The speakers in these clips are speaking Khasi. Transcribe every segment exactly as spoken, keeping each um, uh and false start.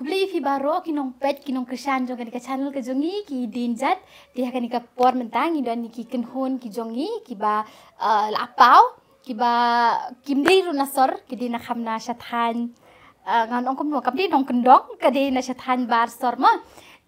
Khublei phi baroh ki nongpeit, ki nongkyrshan jong kane ka channel ka jong ngi, ki dien jait. Te ha kane ka por mynta ngi don ïa ki kynhun ki jong ngi kiba, ah, la paw, kiba kim dei ruh na sor, ki dei na kham na shathan, ah, ngan ong kumno, kam dei nongkyndong, ka dei na shathan bar sor ma.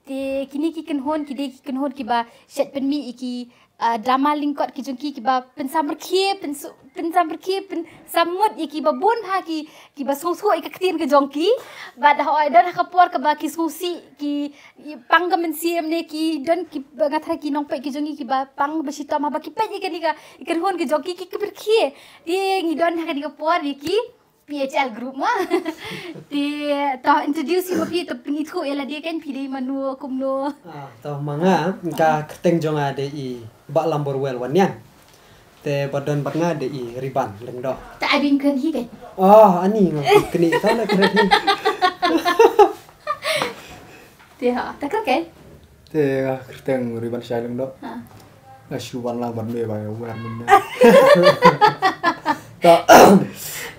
Te kine ki kynhun, ki dei ki kynhun kiba shait pynmih ïa ki, ah, drama lyngkot ki jong ki, kiba pynsamrkhie, pynsu-, pynsamrkhie, pynsamut ïa kiba bun ha ki, kiba sngewthuh ïa ka ktien ka jong ki. Bad hooid, don ha ka por kaba ki sngewsih, ki, i pang ka mynsiem ne ki don kiba, nga tharai ki nongpeit ki jong ki kiba pang ba shitom haba ki peit ïa kane ka, ïa ka kynhun ka jong ki, ki, ki pyrkhie. Te ngi don ha kane ka por ïa ki P H L group ma. Te to introduce ïa phi, to pynithuh ïa lade kan, phi dei mano kumno. Ah, to ma nga, ka kyrteng jong nga dei i Bah Lamborwell Wanniang. Te ba don bad nga dei i Riban Lyngdoh. Ta ai bynken hi kan. Oh, ani nga kini ta la kret hi. Te ha, ta kret kan. Te nga kyrteng Riban Shai Lyngdoh. Ha. Nga shu wan lang bad me ba wer mynne. Ta,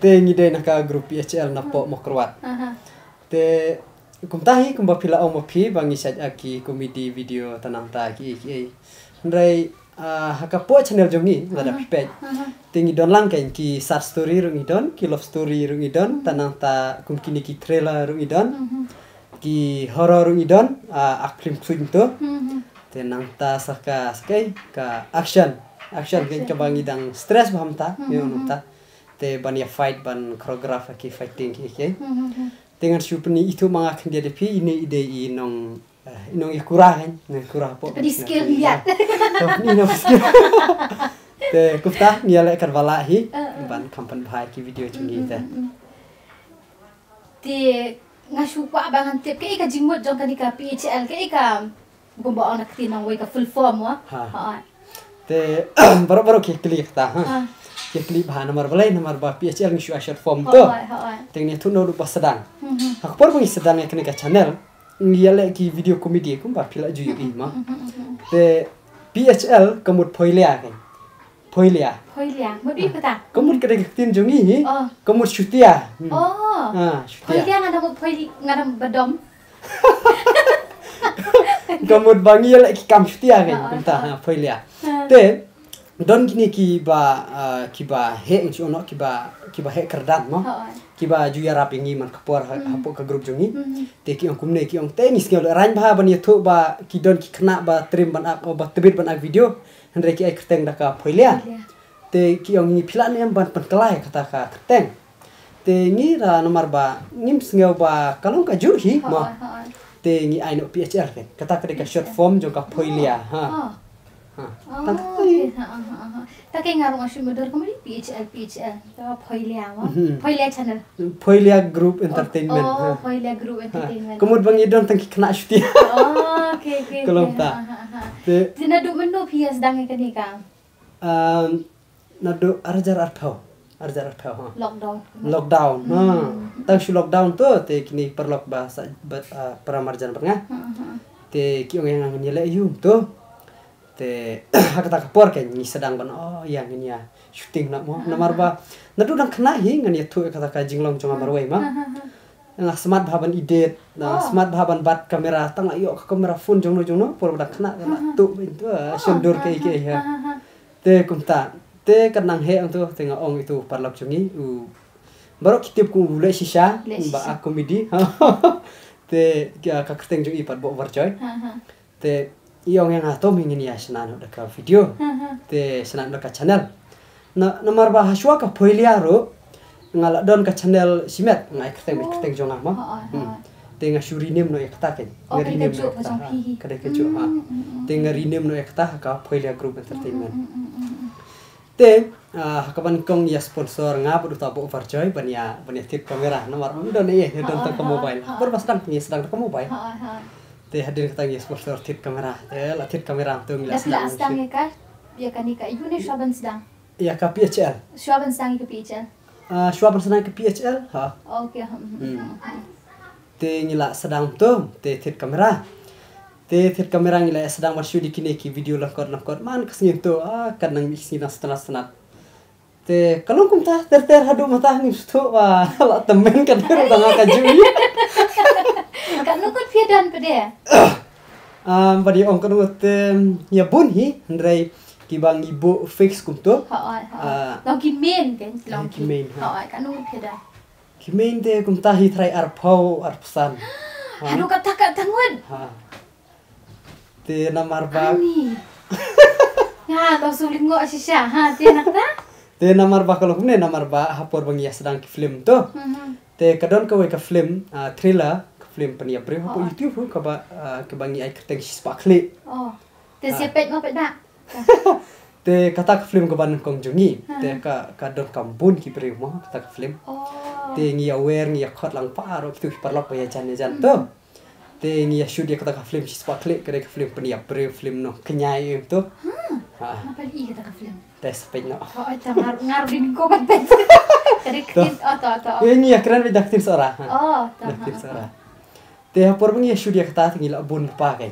te ngi dei na ka group P H L na poh Mawkyrwat. Aha. Te kumta hi kumba phi la ong ma phi ba ngi shait act ki comedy video, ta nangta ki, ki, hynrei, ah, ha ka poh channel jong ngi lada phi peit. Aha. Te ngi don lang kan ki sad story ruh ngi don, ki love story ruh ngi don, ta nangta kum kine ki thriller ruh ngi don. Mhm. Ki horror ruh ngi don, ah, ak phlim ksuid to. Mhm. Te nangta sa ka, sa ka, ka action. Action kan, action, kaba ngi dang stress bha mynta, mhm, ngi ong mynta. Te ban ïa fight, ban choreograph ki fighting ki, ki. Mhm. Te ngan shu pyni ithuh ma nga khyndiat ïa phi, ine i dei i nong, eh, i nong ïa kura kan, nong ïa kura poh. Pynskhem ïa. Te kumta ngi ïa leh katba lah hi, eh, eh, ban kham pynbha ki video jong ngi te. Mm, mm, mm. Te nga shu kwah ba ngan tip kaei ka jingmut jong kane ka P H L, kaei ka, kumba ong na ka ktien nongwei, ka full form wa. Ha. Ha. Te baroh baroh ki kylli kata, ha. Ha. Ki kylli bha namar balei, namar ba P H L ngi shu ai short form to. Hooid, hooid. Te ngi ïathuh naduh ba sdang. Mhm. Ha ka por ba ngi sdang ïa kane ka channel, ngi ïa leh ki video comedy kumba phi la ju ïohi ma. Mhm, mhm, mhm. Te P H L ka mut phoilia kan. Phoilia. Phoilia. Mut ïa kata. Ka mut ka dei ka ktien jong ngi hi. Oh. Ka mut shutia. Hmm. Oh. Ah, shutia. Phoilia nga da mut phoilia, nga da mut ba dom. Ka mut ba ngi ïa leh ki kam shutia kan. Ah, kumta, ah, ha, phoilia. Ah. Te don kine kiba, ah, kiba heh ngi shu ong, kiba, kiba heh kyrdan mo. Oh, oh. Kiba ju ïarap ïa ngi man ka por ha, hmm, hapoh ka group jong ngi. Hmm. Te ki ong kumne, ki ong te ngi sngew lehrain bha ban ïathuh ba ki don ki khynnah ba trim ban ak, ba tbit ban ak video. Hynrei ki ai kyrteng da ka phoilia. Phoilia. Te ki ong ngi phi lah ne em ban pynkylla ïa kata ka kyrteng. Te ngi ra namar ba ngim sngew ba ka long kajuh hi mo. Hooid, hooid. Te ngi ai noh P H L kan. Kata ka dei ka short form jong ka phoilia, ha. Oh. Ha. Oh, tang ka, okay. Ha, ha, ha, ha. Ta ka nga ruh nga shu mudui kumne P H L, P H L. Ta phoilia mo. Mhm. Phoilia channel. Phoilia Group Entertainment, oh, ha. Phoilia Group, ha, Entertainment. Ka mut ba ngi don tang ki khynnah shutia. Oh, okay, okay, okay. Ka long ta. Ha, ha, ha. Te, te naduh mynno phi ïa sdang ïa kane ka? Um, naduh arhajar arphew, arhajar arphew, ha. Lockdown. Lockdown, ha. Hmm. Tang shu lockdown to, te kine paralok ba sa, ba, ah, para marjan bad nga. Hmm, hmm. Te ki ong ïa nga ngin ïa leh aïu to. Te ha kata ka por kan ngi sdang ban, oh, ïa ngin ïa shooting noh mo. Hmm. Namar ba naduh dang khynnah hi ngan ïathuh ïa kata ka jinglong jong nga marwei ma. Hmm, hmm, hmm. Nga smat bha ban edit, nga, oh, smat bha ban bat camera, tang la ïoh ka camera phone jongno jongno, por ba dang khynnah la, hmm, hmm, tuh ban tuh, ah, shon dur kaei kaei, ha. Hmm, hmm, hmm. Te kumta, te ka nang heh ong to, te nga ong ïa uto u paralok jong ngi, u baroh ki tip kum u Leh Shisha, Leh Shisha, ba, ah, comedy. Te ka, ka kyrteng jong i pat Boh Varjoy. Ha, ha. Te i ong ïa nga to, me ngin ïa shna noh da ka video. Ha, ha. Te shna noh da ka channel. Na, namar ba ha shuwa ka phoilia ruh nga la don ka channel shimet, nga ai kyrteng, oh, kyrteng jong nga ma. Ha, ha, ha. Hmm. Te nga shu rename noh ïa kata kan. Oh, nga rename noh ïa kata, ha. Ka dei kajuh, ha. Hmm, hmm, hmm. Te nga rename noh ïa kata ha ka Phoilia Group Entertainment. Hmm, hmm, hmm, hmm, hmm. Te, ah, ha kaba nyngkong ïa sponsor nga bad uta Boh Varjoy ban ïa, ban ïa thied camera. Namar ym don ei, ïa don tang ka mobile. Ah, ah, ah. Bad ba sdang, ngi sdang da ka mobile. Ah, ah, ah. Te hadien kata ngi sponsor thied camera. Te la thied camera to ngi la sdang. Da phi la sdang ïa ka, ïa kane ka, ïa une shuwa ban sdang? Ïa ka P H L. Shuwa ban sdang ïa ka P H L? Ah, shuwa ban sdang ïa ka P H L, ha. Okay, hmm, hmm, hmm, hmm. Te ngi la sdang to, te thied camera. Te thied camera ngi la sdang ban shoot ïa kine ki video lyngkot lyngkot. Man ka sngi to, ah, ka nang mih sngi nang sngewtynnat sngewtynnat. Te ka long kumta ter ter haduh mynta ngim sngewthuh ba la tymmen ka dei ruh tang ha kajuh. Don pat de. Ah, ba dei ong ka nong te, ïa bun hi, hynrei kiba ngi buh fix kumto. Hooid, hooid. Ah. Long ki main kan, long ki main, ha. Hooid, ka nong te da. Ki main te kumta hi trai arphew, arphew san. Ha. Haduh kata ka tangut. Ha. Te namar ba. Ani. Nga to su lingo shisha, ha, te nakta? Te namar ba ka long kumne, namar ba ha por ba ngi ïa sdang ki film to. Mhm. Te ka don kawei ka film, ah, thriller, ka film pynïap briew hapoh YouTube, kaba, ah, kaba ngi ai kyrteng Shispah Khlieh. Oh. Te siapeit mo peit ba. Te kata ka film kaba nyngkong jong ngi. Te ka, ka donkam bun ki briew mo, kata ka film. Oh. Te ngi ïa wer, ngi ïa khot lang baroh kito ki paralok ba ïa jan ïa jan to. Te ngi ïa shoot ïa kata ka film Shispah Khlieh, ka dei ka film pynïap briew, film nongkñia em to. Ha. Ngapa i kata ka film? Te sa peit noh. Oh, oh, ta ngar, ngar bin ko ban peit. Ka dei ktien, oh, to, to. Ngi ïa kren beit da ktien Sohra. Ha. Oh, to. Da ktien Sohra. Te ha por ba ngi ïa shoot ïa kata te ngi la bun lypa kai.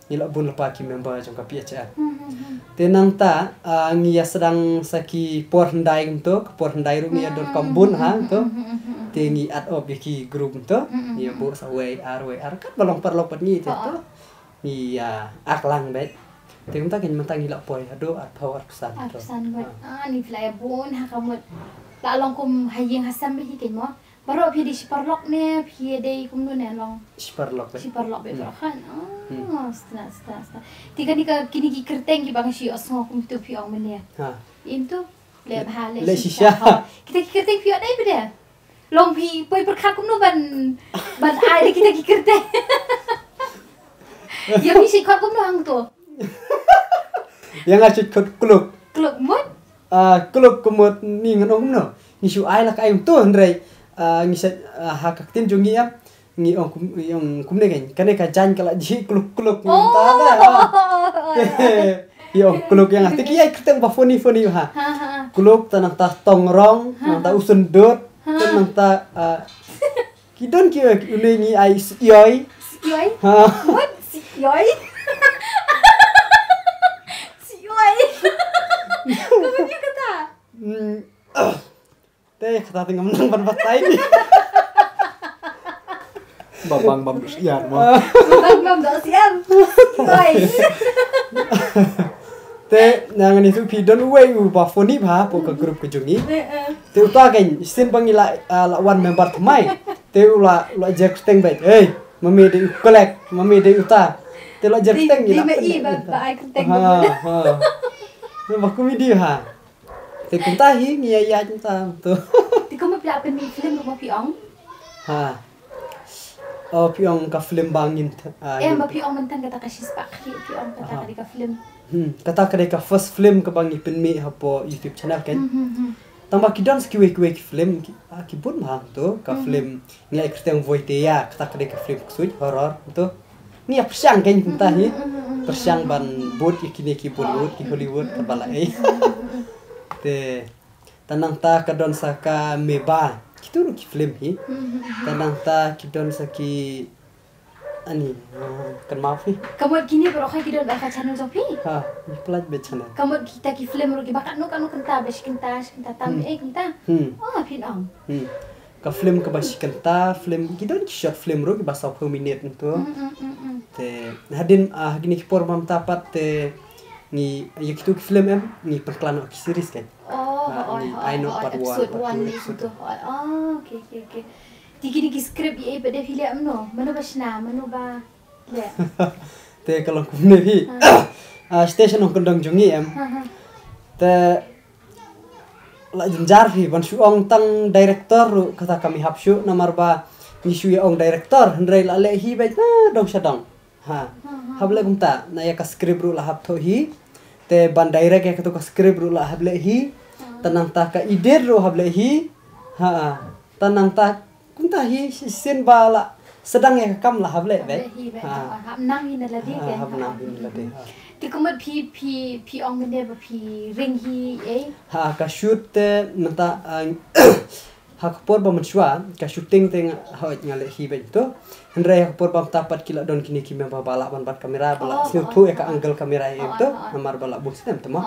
Ngi la bun lypa ki member jong ka P H L. Hmm, hmm, hmm. Te nangta, ah, ngi ïa sdang sa ki por hyndai kumto, ka por hyndai ruh ngi ïa donkam bun ha to. Hmm, hmm, hmm, hmm. Te ngi add up ïa ki group kumto. Hmm, hmm, hmm. Ngi ïa buh sa wei ar, wei ar, katba long paralok pat ngi te to. Ngi ïa ak lang beit. Te kumta kan mynta ngi la poi haduh arphew, arphew san to. Arphew san beit. Ha. Ah, ni phi la ïa bun ha ka mut. La long kum ha ïing ha sem beit hi kan mo. Baroh phi dei shi paralok ne, phi dei kumno ne long? Shi paralok beit. Shi paralok beit baroh khan. Hmm. Oh, sna, sna, sna. Te kane ka, kine ki kyrteng kiba nga shu ïohsngew kumto phi ong mynne. Ha. Im to? Leh bha, leh shisha. Leh shisha. Ha. Kita ki kyrteng phi ïoh dei beit de? Long phi poi pyrkhat kumno ban, ban ai da kita ki kyrteng. Ïa phi shu khot kumno hangto? Ïa nga shu khot Kluk. Kluk mut? Ah, Kluk ka mut ni ngan ong kumno. Ngi shu ai la ka ai kumto hynrei, ah, ngi shu, ah, ha ka ktien jong ngi ïa. Ngi ong kum, ngi ong kumne kan. Kane ka jaiñ ka la jhieh kluk kluk ngi ong ta da, ha. Ngi ong Kluk ïa nga. Te ki ai kyrteng ba funny funny ha. Ha, ha, ha. Kluk, te nangta Tongrong, ha, nangta u Syndut, ha, te nangta, ah, ki don ki, eh, une ngi ai Sioi. Sioi? Ha. What? Sioi? Sioi? Ka mut ïa kata? Hmm. Te kata te ngam nang ban batai ni. Ba bang bam siar mo. Ba bang bam siar. Sioi. Te nangta ngi tu phi don uwei u ba funny bha hapoh ka group ka jong ngi. Eh, eh. Te uta kan shisien ba ngi la, ah, la wan member thymmai. Te u la, la jer kyrteng beit. Hey, ma me dei u Klek, ma me dei uta. Te la jer kyrteng ngi la pynleh ba, ba ai kyrteng. Ha, ha. Ba kumne dei ha. Te kumta hi ngi ïa ïaid kumta to. Te kumno phi la pynmih film ruh mo phi ong? Ha. Oh, phi ong ka film ba ngin, ah, em, ba phi ong mynta kata ka Shispah Khlieh, phi ong kata ka dei ka film. Hmm, kata ka dei ka first film kaba ngi pynmih hapoh YouTube channel kan. Hmm, hmm, hmm. Tang ba ki don sa kiwei kiwei ki film ki, ah, ki bun bha to ka film. Ngi ai kyrteng Voitea, kata ka dei ka film ksuid horror to. Ngi ïa pyrshang kan kumta hi. Pyrshang ban bud ïa kine ki Bollywood, ki Hollywood, kaba la ei. Te, te nangta ka don sa ka Meba. Kitu ruh ki film hi. Te nangta ki don sa ki ani, ah, kan ma phi. Ka mut kine baroh ka ki don ba ka channel jong phi? Ha, ngi pynlait beit channel. Ka mut kita ki film ruh kiba katno katno kynta, ba shi kynta, shi kynta tam ei kynta. Hmm. Oh, phin ong. Hmm. Ka film kaba shi kynta, film, ki don ki short film ruh kiba sawphew minit nto. Mm, mm, mm, mm. Te hadien, ah, ha kine ki por mynta pat te ngi, ïa kitu ki film em, ngi pynkhlaiñ noh ki series kan. Oh, ah, oh, ngi oh, ai noh oh, part one, episode part two, one, episode two. Oh, okay, okay, okay. Te kine ki script ïa i pat de phi leh mano, mano ba shna, mano ba leh. Te ka long kumne phi. Ah. Ah, station ong kyndong jong ngi em. Ha, ha. Te la jynjar hi ban shu ong tang director ruh kata kam i hap shuh namar ba ngi shu ïa ong director hynrei la leh hi beit na dong sha dong. Ha. Ha, ha. Hap leh kumta na ïa ka script ruh la hap thoh hi. Te ban direct ïa katu ka script ruh la hap leh hi. Ha. Te nangta ka edit ruh hap leh hi. Ha. Te nangta kumta hi shisien ba la sdang ïa ka kam la hap leh beit. Hap leh hi beit. Ha. Hap nang hi na lade. Ha, kan hap nang hi na lade. Ha. Te ka mut phi, phi, phi ong mynne ba phi ring hi ei? Ha, ka shoot te mynta, ah, Ha ka por ba mynshuwa ka shooting te nga, hooid, nga leh hi bad to. Hynrei ha ka por ba mynta pat ki la don kine ki member ba lah ban bat kamera, ba lah sngewthuh ïa ka angle kamera ïa to. Namar ba lah bun snem te mo.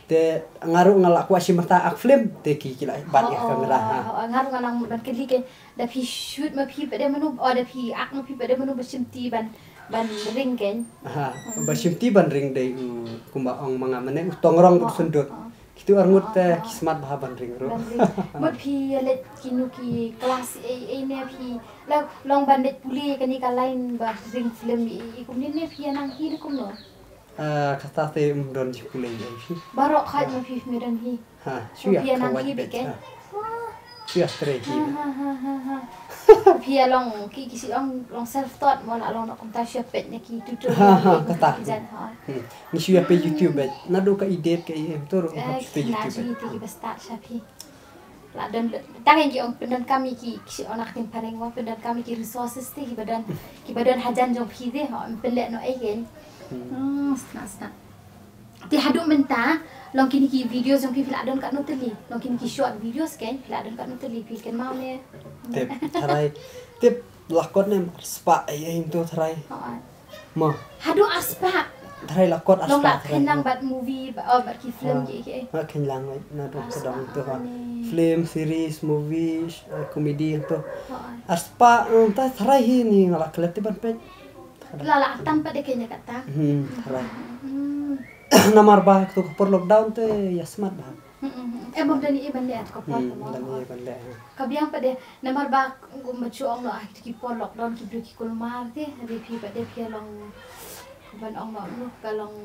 Te nga ruh nga lah kwah shim mynta ak film te ki ki lah bat ïa ka kamera ha. Nga ruh nga nang ban kylli ke, da phi shoot ma phi pat de mano, o da phi ak ma phi pat de mano ba shim ti ban ban ring ken. Ha, ba shim ti ban ring dei u kumba ong ma nga mynne u tongrong u sundut. Kitu arngut te ki smat bha ban ring ruh. Ban ring. Mut phi ïa leit kino ki klas ei ei ne phi la long ban leit pule kane ka line ba ring film i, i kumne ne phi ïa nang hi ne kumno? Ah, kata te um don jingpule ei phi. Baroh khat ma phi me don hi. Ha, shu ïa phi ïa nang hi beit ken. Shu ïa trei hi. Ha ha ha ha. Phi ïa long ki ki si ong long self taught mo la long na kumta shu ïa peit na ki tutorial. Ha ha, kata. Ni shu ïa peit YouTube beit. Naduh ka edit ka em tu ruh. Shu peit YouTube beit. Ki ba start sha phi. La don tang ki ong pyndon kam ïa ki ki si ong na kin pareng mo pyndon kam ïa ki resources te ki ba don ki ba don hajan jong phi te ho pynleh no ei ken. Hmm, sna sna. Te haduh mynta long kine ki videos jong phi phi la don katno tylli? Long kine ki short videos ken phi la don katno tylli phi kynmaw ne? Tip tharai. Tip lakot ne spah ei ei to tharai. Mo. Haduh arspah. Tharai lakot arspah. Long la khein lang bad movie bad ki film ki ki. Ha khein lang na dong ka dong to ha. Film, series, movie, comedy to. Arspah ta tharai hi ni nga la klet ti ban peit. La la atan pat de kenya kata. Hmm, tharai. Namar ba tu ka por lockdown te ïa smat ba. Em bom dani iban le at ka por. Dani iban le. Ka biang pat de namar ba kum ba chuong no ah ki por lockdown ki briew ki kulmar te hadi phi pat de phi long ban ong no ka long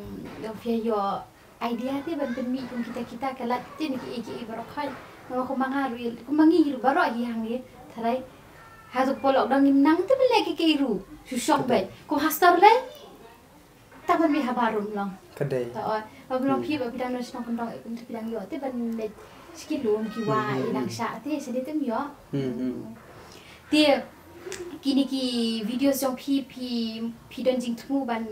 long phi ïoh idea te ban pynmih kum kita kita ka lad te ni ki ki baroh khai. Namar kum ma nga ruh kum ma ngi ruh baroh hi hangne. Tharai. Ha tu ka por lockdown ngi nang te ban le ki ki ruh. Shu shong bai. Kum ha store le. Tang ban mih ha barum long. Ka dei. To oi. Ba long phi ba phi dang nang shnong kyndong e kum phi dang ïoh te ban leit sha ki lum ki wah i dang shah te sha dei te ym ïoh. Te kine ki videos jong phi phi phi don jingthmu ban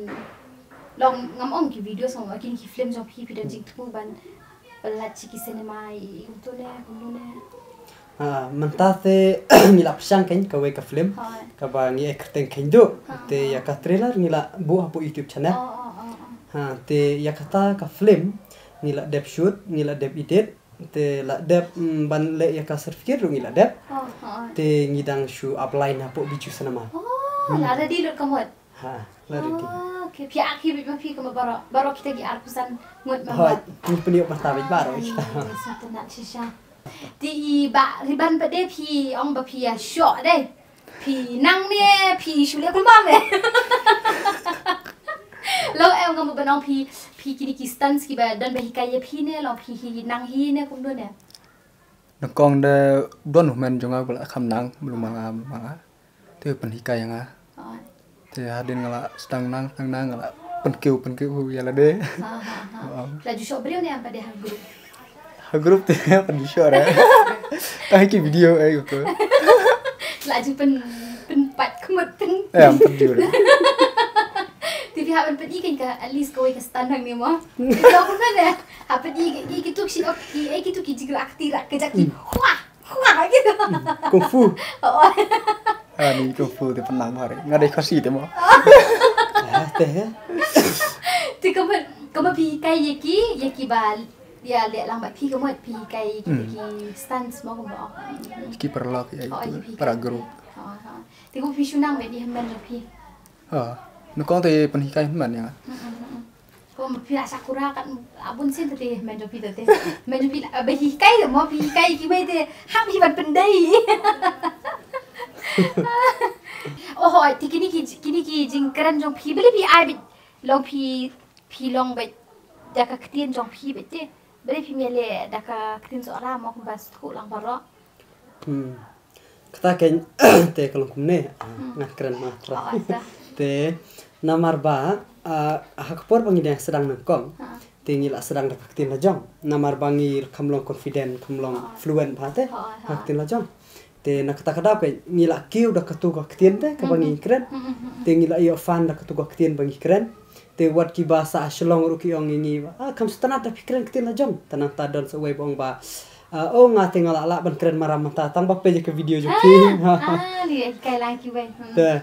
long ngam ong ki videos jong kine ki film jong phi phi don jingthmu ban pyllait sha ki cinema i kumto ne kumto ne. Ha, mynta te ngi la pyrshang kein kawei ka film kaba ngi ai kyrteng Kheiñ Duh. Te ïa ka trailer ngi la buh hapoh YouTube channel. Ha, te ïa kata ka film ngi la dep shoot, ngi la dep edit, te la dep mm, ban leh ïa ka certificate ruh ngi la dep. Te ngi dang shu apply na hapoh Bijou Cinema. Oh, la ready lut ka mut. Ha, la ready. Oh, okay. Phi ak hi bit ma phi ka mut baroh. Baroh kita ki arphew san ngut ma. Hoi, ngi pynïoh bata bit baroh. Sa tynat shisha. Te i bah Riban pat de phi ong ba phi ïa shoh de. Phi nang ne phi shu leh kulmar ne. Long em ngam ban ong phi phi kine ki stunts kiba don ba hikai ïa phi ne long phi hi nang hi ne kumno ne. Nyngkong de don u hynmen jong nga ba la kham nang mlu ma nga mlu ma nga. Te u pynhikai ïa nga. Te hadien nga la sdang nang sdang nang nga la pynkiew pynkiew ïa lade. Ha ha ha. La ju shoh briew ne em pat de ha group? Ha group te pynju shoh re. Tang ki video eh gitu. La ju pyn pynpat kmut pyn. Eh, em pynju re. Te phi hap ban pyni kan ka at least kawei ka stunt hangne mo. Ito pun ne. Hap pyni ki kitu ki eh kitu ki jingrakti rak kejak ki. Wah. Wah gitu. Kung fu. Oh. Ah, ni kung fu te pynang bha re. Nga dei Khasi te mo. Ah, te he. Te ka mut ka mut phi hikai ïa ki ïa ki ba ïa leh lang bad phi ka mut phi hikai ïa ki stunts mo kumba. Ki paralok ïa itu para group. Te ka mut phi shu nang bad i hynmen jong phi. Ha. Nyngkong te pynhikai hynmen ïa nga. Ko ma phi la Sakura kan abun sin te men jong phi te. Men jong phi la ba hikai mo phi hikai ki wei te hap hi ban pyndei. Oh hoi te kini ki kini ki jingkren jong phi beli phi ai bit long phi phi long bit da ka ktien jong phi bit te beli phi mele da ka ktien Sohra mo kumba sku lang baroh. Hmm. Kata kein te ka long kumne. Ah, nga kren ma tra. Te namar ba ah, ha ka por ba ngi dang sdang nyngkong. Te ngi la sdang da ka ktien la jong. Namar ba ngi kham long confident, kham long fluent bha te. Ha ka ktien la jong. Te na kata ka daw kein ngi la kiew da katu ka ktien te kaba ngi kren. Te ngi la ïoh fan da katu ka ktien ba ngi kren. Te wat kiba sah Shillong ruh ki ong ïa ngi ba ah, kham sngewtynnat da phi kren ktien la jong. Te nangta don sa uwei ba ong ba Ah, oh, nga te nga lah lah ban kren maram mynta tang ba peit ïa ka video jong phi. Ah, ni ai kai lang ki wei. Hmm. Te,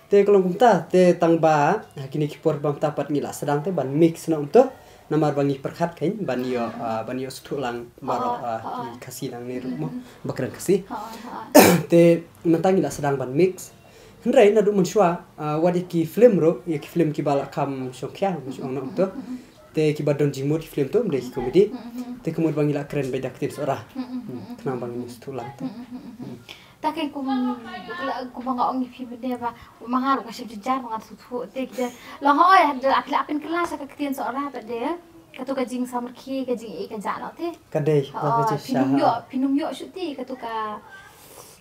te ka long kumta, te tang ba ha kine ki por ba mynta pat ngi lah sdang te ban mix noh mynta. Namar ba ngi pyrkhat kein ban ïoh, ah, ban ïoh sngewthuh lang baroh, ah, ki Khasi lang ne ruh mo, ba kren Khasi. Te mynta ngi lah sdang ban mix. Hynrei naduh mynshuwa, ah, wat ïa ki film ruh, ïa ki film kiba lah kham shongkhia, shong noh mynta. Te kiba don jingmut ki film tu, ym dei ki comedy. Te ka mut ba ngi lah kren beit da ka ktien Sohra. Hmm, khnang ba ngin sngewthuh lang te. Hmm. Ta kein kum, kumba nga ong ïa phi mynne ba, ma nga ruh nga shim jynjar, ma nga sngewthuh te ki, long hooid, ha phi lah pynkylla sha ka ktien Sohra pat de. Katu ka jingsamrkhie, ka jingïeit ka jah noh te. Ka dei, ka jingshah. Phi nym ïoh, phi nym ïoh shuh te katu ka,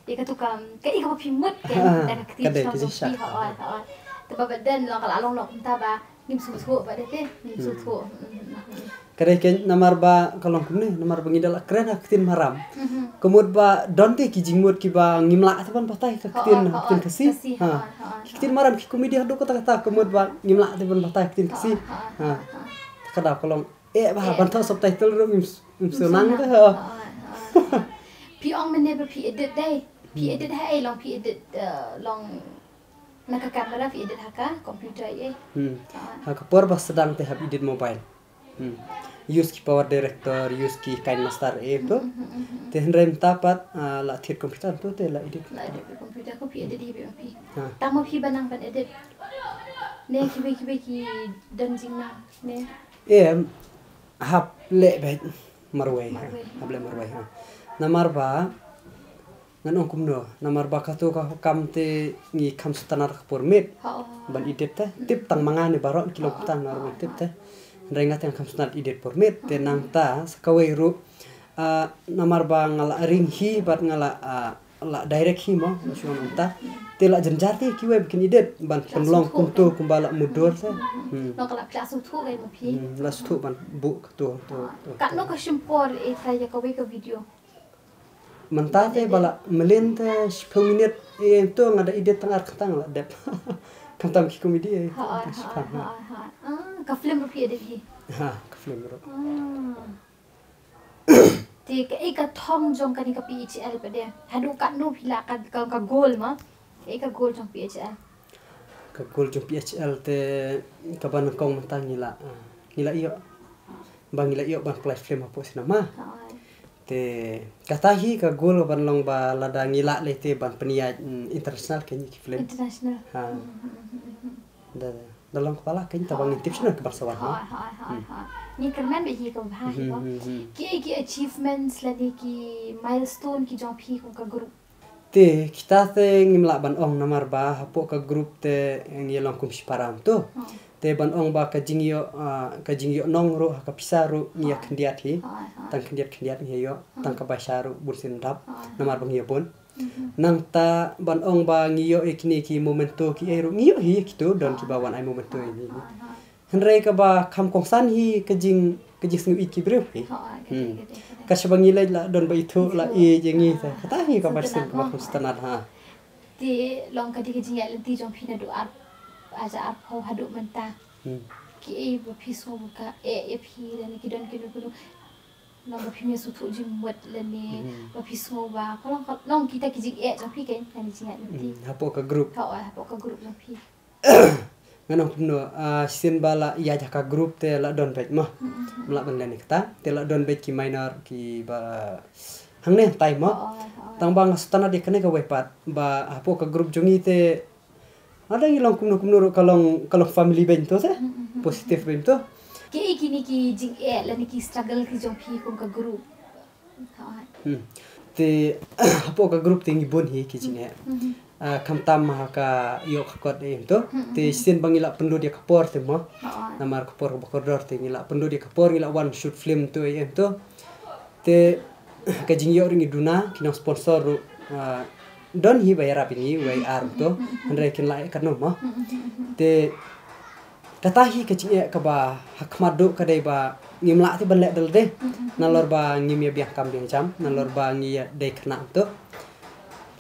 ïa katu ka, kaei kaba phi mut kein da ka ktien Sohra jong phi, hooid, hooid. Te ba, ba dei long ka la long noh kumta ba ngim sngewthuh ba dei te, ngim sngewthuh. Hmm, hmm, hmm. Ka dei kein namar ba ka long kumne, namar ba ngi da la kren ha ka ktien Maram. Ka mut ba don te ki jingmut kiba ngim lah te ban batai ha ka ktien, ha ka ktien Khasi. Ha. Ki ktien Maram ki comedy haduh katta katta, ka mut ba ngim lah te ban batai ha ka ktien Khasi. Ha. Ka da ka long, eh, ba ban thoh subtitle ruh ngim s-, ngim sngewthuh nang te, ha. Phi ong mynne ba phi edit dei. Phi edit ha ei, long phi edit, eh, long na ka camera, phi edit ha ka computer ei. Hmm. Ha ka por ba sdang te hap edit mobile. Hmm. Use ki Power Director, use ki KineMaster ei to. Hmm, hmm, hmm, hmm. Te hynrei mynta pat, ah, la thied computer to te la edit. La edit computer ko phi edit hi ba phi. Ha. Tang ma phi ba nang ban edit. Ne kiwei kiwei ki don jingnang ne. Em, hap leh beit marwei. Marwei. Hap leh marwei, ha. Namar ba ngan ong kumno, namar ba katu ka kam te ngi kham sngewtynnat ka por miet. Ban edit te, tip tang ma nga ne baroh ki long kumta, namar ban tip te. Hynrei nga te nga kham sngewtynnat edit por miet, te nangta sa kawei ruh, ah, namar ba nga la ring hi bad nga la, ah, la direct hi mo, la shu ong kumta. Te la jynjar te kiwei ba kin edit ban pynlong kumto kumba la mutdur te. Hmm. Long ka la pla sngewthuh ei ma phi. Hmm, la sngewthuh ban buh katu, tu, tu. Katno ka shim por ei trai ïa kawei ka video? Mynta te ba la mlien te shiphew minit, eh, to nga da edit tang ar khyntang la dep. Khamtam ki comedy, eh, tang shiphew, ha. Ah, ka film ruh phi edit hi. Ha, ka film ruh. Ah. Te kaei ka thong jong kane ka P H L pat de? Haduh katno phi lah ka, ka, ka goal ma? Kaei ka goal jong P H L? Ka goal jong P H L te kaba nyngkong mynta ngi la, ah, ngi la ïoh. Ba ngi la ïoh ban plie film hapoh cinema. Te kata hi ka goal ban long ba lada ngi lah lei te ban pynïaid, mm, international kein ki film. International. Ha. Hmm, hmm, hmm, hmm, hmm. Da, da long kaba lah kein, tang ba ngin tip shano ki ban sa wan, ha. Hooid, hooid, hooid, hooid. Ngi kyrmen beit hi kaba bha hi ko. Hmm, hmm, hmm. Ki, ki achievements lane ki milestone ki jong phi kum ka group? Te kita te ngim lah ban ong namar ba hapoh ka group te ngi long kum shipara mynta. Hmm. Te ban ong ba ka jingïoh, ah, ka jingïoh nong ruh ha ka pisa ruh ngi ïa khyndiat hi. Hooid, hooid. Tang khyndiat khyndiat ngi ïoh, tang ka baisa ruh bun sien dap. Hooid. Namar ba ngi ïa bun. Mhm. Nangta ban ong ba ngi ïoh ïa kine ki memento kiei ruh ngi ïoh hi, kito don kiba wan ai memento ïa ngi. Hooid, hooid. Hynrei kaba kham kongsan hi ka jing, ka jingsngew ïeit ki briew hi. Hooid, ka dei, ka dei, ka dei. Ka shaba ngi leit la don ba ithuh la ïeit ïa ngi te. Kata hi kaba shisien kaba kham sngewtynnat, ha. Te long ka dei ka jingïaid lynti jong phi naduh ar, ar hajar arphew haduh mynta. Hmm. Kiei ba phi sngew ba ka eh ïa phi lane ki don kino kino. Long ba phim ïa sngewthuh jingmut lane ba phi sngew ba ka long, ka long kita ki jingeh jong phi kein kane jingeh lynti. Hmm, hapoh ka group. Hooid, hapoh ka group jong phi. Ngan ong kumno, ah, shisien ba la ïaid ha ka group te la don beit mo. Hmm, hmm, hmm. Ym lah ban len ïa kata, te la don beit ki minor kiba hangne hangtai mo. Hooid, hooid. Tang ba nga sngewtynnat ïa kane kawei pat ba hapoh ka group jong ngi te lada ngi long kumno kumno ruh ka long, ka long family beit to te. Mm, mm, mm, mm. Positive beit to. Kiei kine ki jingeh lane ki struggle ki jong phi kum ka group? Hooid. Hmm. Te hapoh ka group te ngi bun hi ki jingeh. Mm, mm. Ah, khamtam ha ka ïoh ka kot ei em to. Mm, mm, mm. Te shisien ba ngi la pynlut ïa ka por te mo. Hooid. Namar ka por kaba kordor te ngi la pynlut ïa ka por, ngi la wan shoot film to ei em to. Te ka jingïoh ruh ngi duna, ki nong sponsor ruh, ah, don hi ba ïarap ïa ngi wei ar to, hynrei kin lah eh katno mo. Te kata hi ka jingeh kaba ha khmat duh ka dei ba ngim lah te ban leh da lade. Nalor ba ngim ïa biang kam biang jam, nalor ba ngi ïa dei khynnah to.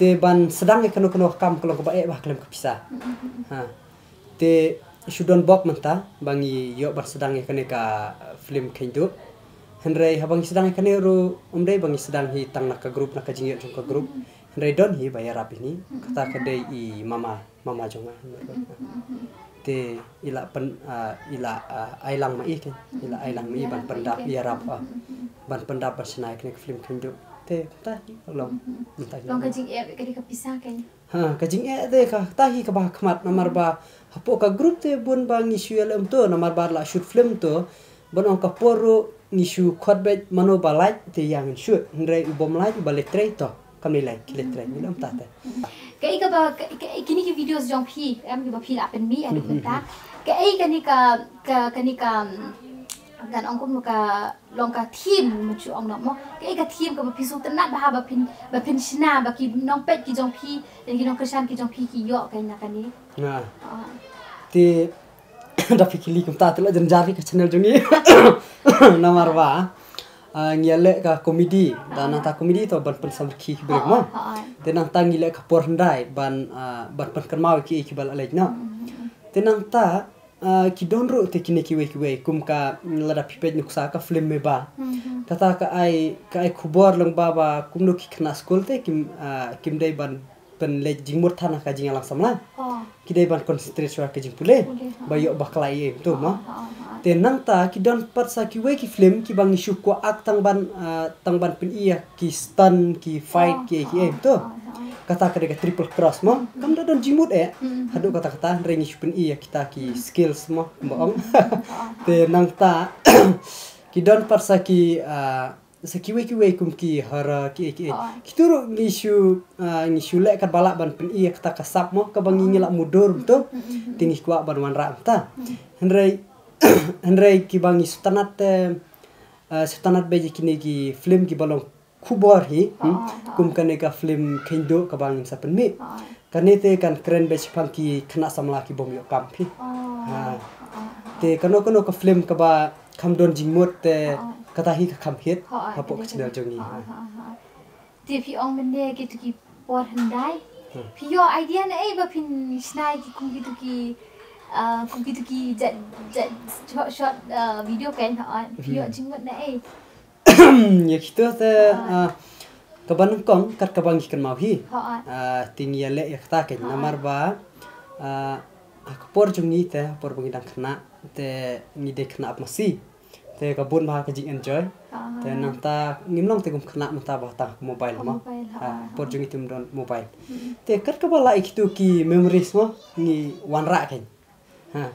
Te ban sdang ïa kano kano kam ka long kaba eh bha ha khlem ka pisa. Ha. Te shu don bok mynta ba ngi ïoh ban sdang ïa kane ka, uh, film Khein Duh. Hynrei haba ngi sdang ïa kane ruh, ym dei ba ngi sdang hi tang na ka group, na ka jingïoh jong ka group. Hynrei don hi ba ïarap ïa ngi, kata ka dei i mama, mama jong nga. Te i la pyn, ah, i la, ah, ai lang ma i, kan. I la ai lang ma i ban pyndap, ïarap, ah, ban pyndap ban shna ïa kane ka film Kheiñduh. Te kumta hi long. Mynta hi long ka jingeh, ka dei ka pisa, kan. Ha, ka jingeh te kata hi kaba ha khmat, namar ba hapoh ka group te bun ba ngi shu ïaleh kumto, namar ba la shoot film to, ban ong ka por ruh ngi shu khot beit mano ba lait te ïa ngin shoot. Hynrei u bym lait, uba leit trei to, kam leit, leit trei, ngi leh kumta te. Kaei kaba, ka, ka, kine ki videos jong phi, em, kiba phi la pynmih haduh mynta. Kaei kane ka, ka, kane ka, mm, ngan ong kumno, ka long ka theme, ma shu ong noh mo. Kaei ka theme kaba phi sngewtynnat bha ba phin, ba phin shna, ba ki nongpeit ki jong phi, lane ki nongkyrshan ki jong phi ki ïoh, kan, na kane. Nga. Ah. Te da phi kylli kumta te la jynjar hi ka channel jong ngi. Namar ba, ah, ngi ïaleh ka comedy, da nangta comedy to ban pynsamrkhie ki briew mo. Ah, ah. Te nangta ngi leh ka por hyndai ban, ah, ban pynkynmaw ïa kiei kiba la leit noh. Te nangta, ah, ki don ruh te kine kiwei kiwei, kum ka, mm, lada phi peit nuksa ka film Meba. Kata ka ai, ka ai khubor lyngba ba kumno ki khynnah skul te kim, ah, kim dei ban pynleit jingmut than ha ka jingïalang samla. Oh. Ki dei ban concentrate shuwa ka jingpule. Pule, ha. Ba ïoh bakla ei ei kumto mo. Ha, ha, ha. Te nangta ki don pat sa kiwei ki film kiba ngi shu kwah act tang ban, ah, tang ban pyni ïa ki stunt, ki fight, ki ei ki ei kumto. Ha, ha, ha. Kata ka dei ka Triple Cross mo. Kam da don jingmut eh. Haduh katta katta, hynrei ngi shu pyni ïa kita ki skills mo, kumba ong. Ha, ha. Te nangta ki don pat sa ki, ah, sa kiwei kiwei kum ki horror, ki ei ki ei. Oh. Kito ruh ngi shu, ah, ngi shu leh katba lah ban pyni ïa kata ka sap mo, kaba ngi, ngi lah mutdur kumto. Te ngi kwah ban wanrah mynta. Hynrei, hynrei kiba ngi sngewtynnat te, ah, sngewtynnat beit ïa kine ki film kiba long khubor hi, hmm? Oh, oh. Kum kane ka film Kheiñduh kaba ngin sa pynmih. Oh. Kane te kan kren beit shaphang ki khynnah samla ki bym ïoh kam phi. Oh, ha. Oh, oh. Te kano kano ka film kaba kham don jingmut te, oh, kata hi ka kham hit, oh, oh, hapoh ka channel jong ngi. Oh, oh, oh. Te phi ong mynne kito ki por hyndai. Hmm. Phi ïoh idea na ei ba phin shna ïa ki kum kito ki, ah, kum kito ki jait, jait short, short, ah, video, kan, oh, oh. Phi ïoh, hmm, jingmut na ei. Ïa kito te, ah, kaba nyngkong kat kaba ngi kynmaw hi. Ha, ah. Ah, te ngi ïaleh ïa kata, kan, namar ba, ah, ha ka por jong ngi te, ha por ba ngi dang khynnah, te ngi dei khynnah ap masi. Te ka bun bha ka jing enjoy. Ha, ha. Te nangta ngim long te kum khynnah mynta ba tang ha ka mobile mo. Mobile, ha, ha, ha. Ah, por jong ngi te ym don mobile. Hmm. Te kat kaba lah ïa kito ki memories mo, ngi wanrah, kan. Ha.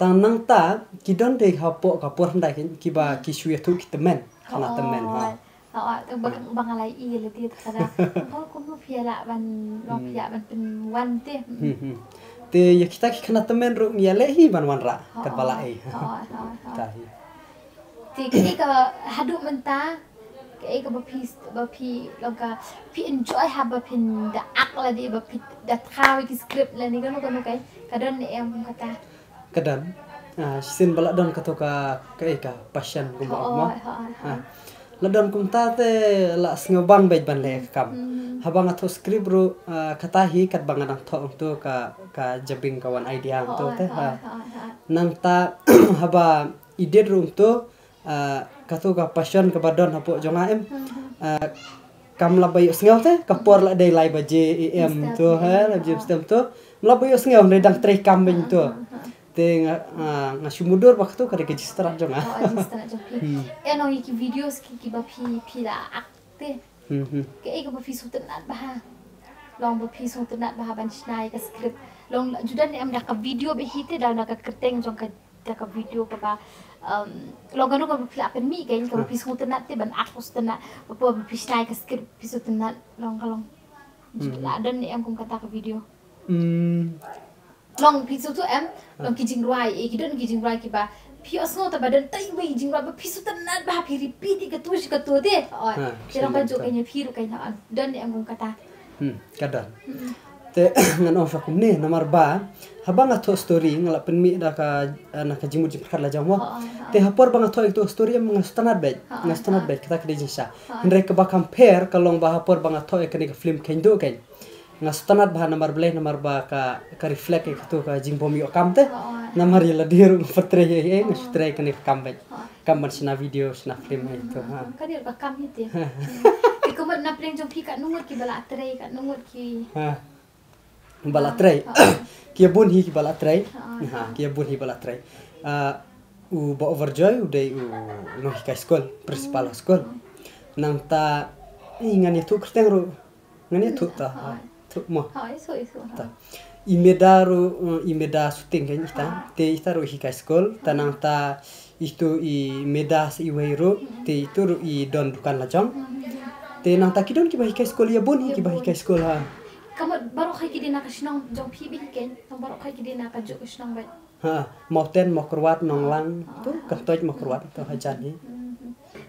Tang nangta, ki don te hapoh ka por hyndai, kan, kiba ki shu ïathuh ki tymmen. Khynnah tymmen, ha. Oh, oh, oh, ba, ba nga la ïohi lade te kata. Oh, kumno phi lah ban, long phi lah ban pynwan te. Hmm, hmm. Te ïa kita ki khynnah tymmen ruh ngi ïaleh hi ban wanrah, oh, katba lah ei. Oh, oh, oh, oh. Kata hi. Te kaei ka haduh mynta, kaei kaba phi, ba phi long ka, phi enjoy haba phin da act lade, ba phi da thaw ïa ki script lane kano kano, kaei ka don ne em kata? Ka don. Ah, shisien ba la don kato ka, kaei ka passion kumba ong mo. Hooid, hooid, hooid. Ah. La don kumta te la sngewbang beit ban leh ka kam. Hmm. Haba nga thoh script ruh, ah, kata hi katba nga dang thoh hangto ka, ka jabieng ka wan idea hangto te, hooid, ha. Hooid, hooid, hooid. Nangta haba edit ruh hangto, ah, kato ka passion kaba don hapoh jong nga em. Hmm, hmm. Ah, kam lah ba ïohsngew te, ka por la dei lai baje A M to, ha, lai baje, ah, stem to. Kam lah ba ïohsngew, hynrei dang trei kam beit to. Ah, ah, ah. Te nga, ah, nga shu mutdur ba kato ka dei ka jingstad jong nga. Oh, jingstad jong phi. Hmm. Eh, long ïa ki videos ki, kiba phi, phi la act te. Hmm, hmm. Kaei kaba phi sngewtynnat bha? Long ba phi sngewtynnat bha ban shna ïa ka script. Long la ju don ne em da ka video ba hi te, da na ka kyrteng jong ka, da ka video kaba, um, long kano kaba phi la pynmih, kaei kaba phi sngewtynnat te ban act, sngewtynnat. Ba phi shna ïa ka script phi sngewtynnat, long ka long. Ju, hmm, la don ne em kum kata ka video? Hmm. Long phi sngewthuh em, long ki jingrwai, eh, ki don ki jingrwai kiba phi ïohsngew te ba don tang iwei i jingrwai ba phi sngewtynnat bha, phi repeat ïa kato shi kato te. Oh, ha, te long ka jong kane phi ruh, kan, ha, don ne em kum kata? Hmm, ka don. Hmm. Te ngan ong sha kumne, namar ba haba nga thoh story, nga la pynmih da ka, eh, na ka jingmut jingpyrkhat la jong mo. Oh, oh, oh. Te ha por ba nga thoh ïa kato story em nga sngewtynnat beit, oh, nga sngewtynnat beit, kata ka dei jingshisha. Oh. Hynrei kaba kham pher ka long ba ha por ba nga thoh ïa kane ka film Kheiñduh, kan. Nga sngewtynnat bha namar balei, namar ba ka, ka reflect ïa kato ka jingbym ïoh kam te. Oh, oh. Namar ïa lade ruh nga pyrthei ïa, ïa, nga shu trei kane ka kam beit. Oh. Kam ban shna video, shna film ai to ha. Ka dei ba kam hi te. Te ka mut na pdeng jong phi katno ngut ki ba la trei, katno ngut ki. Ha. Ba la trei. Ki bun hi ki ba la trei. Ha, ki bun hi ba la trei. Ah, u Bah Overjoy u dei u nonghikai skul, principal skul. Nangta i ngan ïathuh kyrteng ruh. Ngan ïathuh ta. Thuh mo. Ha, ïathuh, ïathuh. Ta. I Meda ruh, eh, i Meda Suting kan ita. Te ita ruh hikai skul. Ta nangta itu i Meda sa iwei ruh. Te itu ruh i don dukan lajong. Te nangta ki don ki ba hikai skul, ïa bun hi ki ba hikai skul ha. Ka mut baroh hi ki dei na ka shnong jong phi beit kan. Tang baroh hi ki dei na kajuh ka shnong beit. Ha, Mawten, Mawkyrwat, Nonglang, tu Kyntoit, Mawkyrwat, tu hajan hi.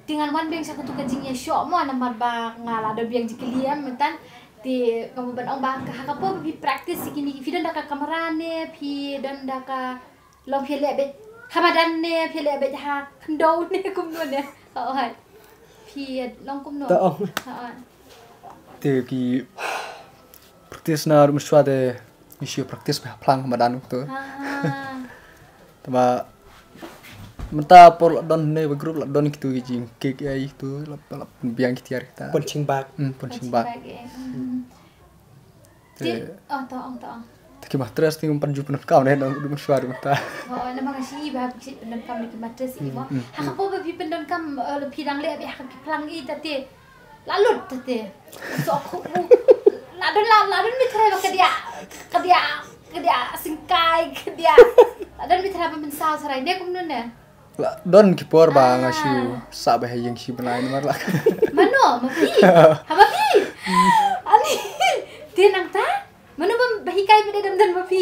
Te ngan wan biang sha katu ka jingïashoh mo namar ba nga la don biang jingkylli em mynta. Te nga ban ong ba ha ka por ba phi practice ïa kine, phi don da ka kamra ne, phi don da ka, long phi leh beit ha madan ne, phi leh beit ha khyndew ne, kumno ne? Hooid. Phi long kumno? Ta ong. Hooid. Te ki practice na ruh mynshuwa te ngi shu practice beit ha phlang ha madan to. Te ba mynta por la don ne ba group la don kitu ki jingkick ïa kitu la, la biang ki tiar kita. Punching bag. Hmm, punching bag. Te, oh, to ong, to ong. Te ki mattress te ngam pat ju pyndonkam ne, na ruh mynshuwa ruh mynta. Oh, namar nga shu i ba ki pyndonkam ne ki mattress i mo. Ha ka por ba phi pyndonkam, eh, phi dang leh beit ha ki phlang i ta te. La lut ta te. So khu. La don la, la don mynta ba ka dia, ka dia, ka dia singkai, ka dia. La don mynta ba mynsaw sarai ne kumno ne. La don ki por ba nga shu sah beit ha ïing shi bnai namar la. Mano, ma phi? Ha ma phi? Ani. Te nangta? Mano ba, ba hikai beit, dem don ma phi?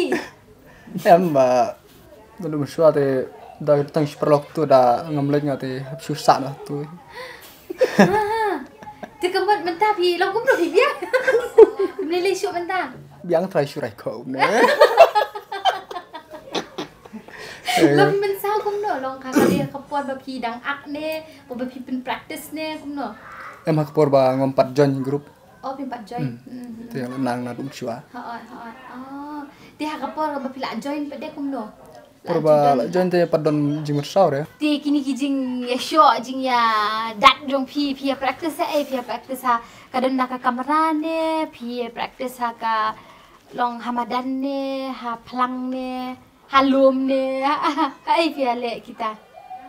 Em ba, mano mynshuwa te da tang shi paralok tu da ngam leit nga te hap shu sah na tu. Te ka mut mynta phi long kumno phi biang? Mne lei shuh mynta. Biang trai shu rai ko ne. Long mynsaw kumno long ka, ka dei ka por ba phi dang ak ne, ba phi pyn practice ne kumno? Em ha ka por ba ngam pat join group. Oh, phi pat join. Te nang na dum shwa. Ha oi, ha oi. Oh. Te ha ka por ba phi la join pat de kumno? Por ba la join te pat don jingmynsaw re. Te kine ki jingïashoh, jingïadat jong phi, phi ïa practice ha ei, phi ïa practice ha ka don na ka kamra ne, phi ïa practice ha ka long ha madan ne, ha phlang ne, ha lum ne, ha ei phi ïa leh kita.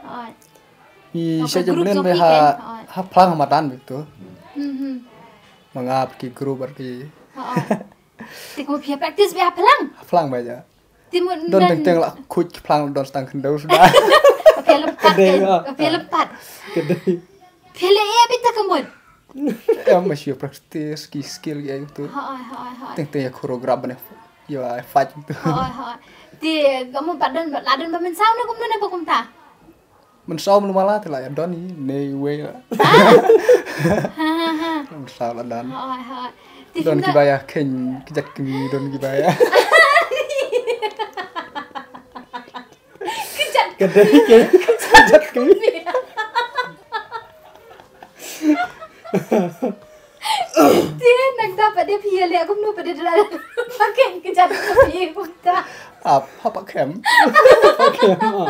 Oi. I sha jong nen be ha, ha phlang ha madan beit tu. Hmm, hmm. Ma nga bad ki group bad ki. Oi. Te kumno phi ïa practice beit ha phlang? Ha phlang beit ja. Te mut don teng teng la khuid ki phlang don tang khyndew suda. Phi ïa lympat kan? Phi ïa lympat. Ka dei. Phi ïa leh ïa beit ta ka mut. Em ma shu practice ki skill ïa tu. Ha oi, ha oi, ha oi. Teng teng ïa choreograph bane. Ïa fight tu. Ha oi, ha oi. Te ka mut ba don, la don ba mynsaw ne kumno ne ba kumta? Mynsaw mlu mala te la ïa don i ne wei la. Ha ha ha. Mynsaw la don. Ha oi, ha oi. Te don ki ba ïa khein kjat kmie don ki ba ïa. Kjat. Ka dei ke kjat kmie. Te nangta pat de phi ïa leh kumno pat de la. Pakai kjat kmie kumta. Ap, hap kem. Hap kem. Oh.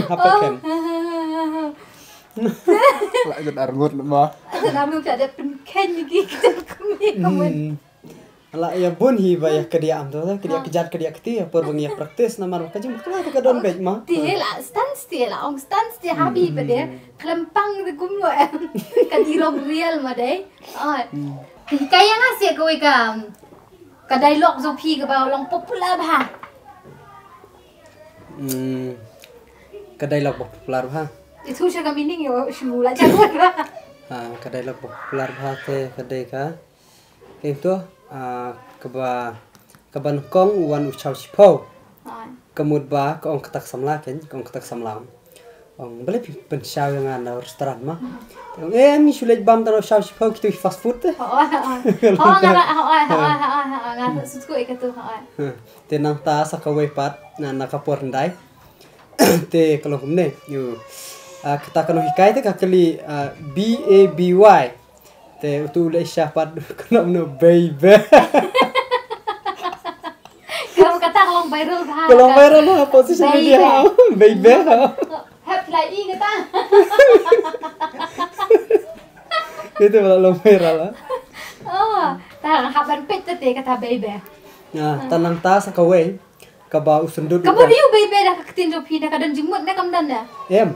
Hap kem. La jot arngut ma. Jot arngut pat de pynkheiñ ki kjat kmie kumta. Hmm. La ïa bun hi ba ïa kadiah am to, kadiah kjat kadiah kti, por ba ngi ïa practice namar ba ka jingkla ka don beit ma. Te la stance te la ong stance te ha phi ba de khlem pang de kumno em. Ka dei long real ma dei. Oi. Te hikai ïa nga seh kawei ka, ka dialogue jong phi kaba long popular bha. Hmm. Ka dialogue ba popular bha. Itu sha ka meaning ïa shu la jago bha. Ha, ka dialogue ba popular bha te ka dei ka Keiñ to, ah, kaba, kaba nyngkong u wan u shaw shiphew. Ai. Ka mut ba, ka ong kata ka samla keiñ, ka ong kata ka samla. Ong, balei phi pynshaw ïa nga na restaurant ma? Te ong, eh, ngi shu leit bam tang u shaw shiphew, kito ki fast food te. Hooid, hooid. Hooid, nga, hooid, hooid, hooid, hooid, nga sngewthuh ïa katu, hooid. Te nangta sa kawei pat, na, na ka por hyndai. Te ka long kumne, ïa. Ah, kata ka nonghikai te ka kylli, ah, B A B Y. Te utu u leh sha pat ka long no baby. Ka kata ka long viral bha. Ka long viral bha, ha social media. Baby. Baby. Happy Ta i kata. Ito ba la long viral, ha? Oh, ta hap ban peit ta te kata baby. Ya, ta nangta sa kawei kaba u syndut. Kaba ïa u baby da ka ktien jong phi, da ka don jingmut ne kam don ne? Em.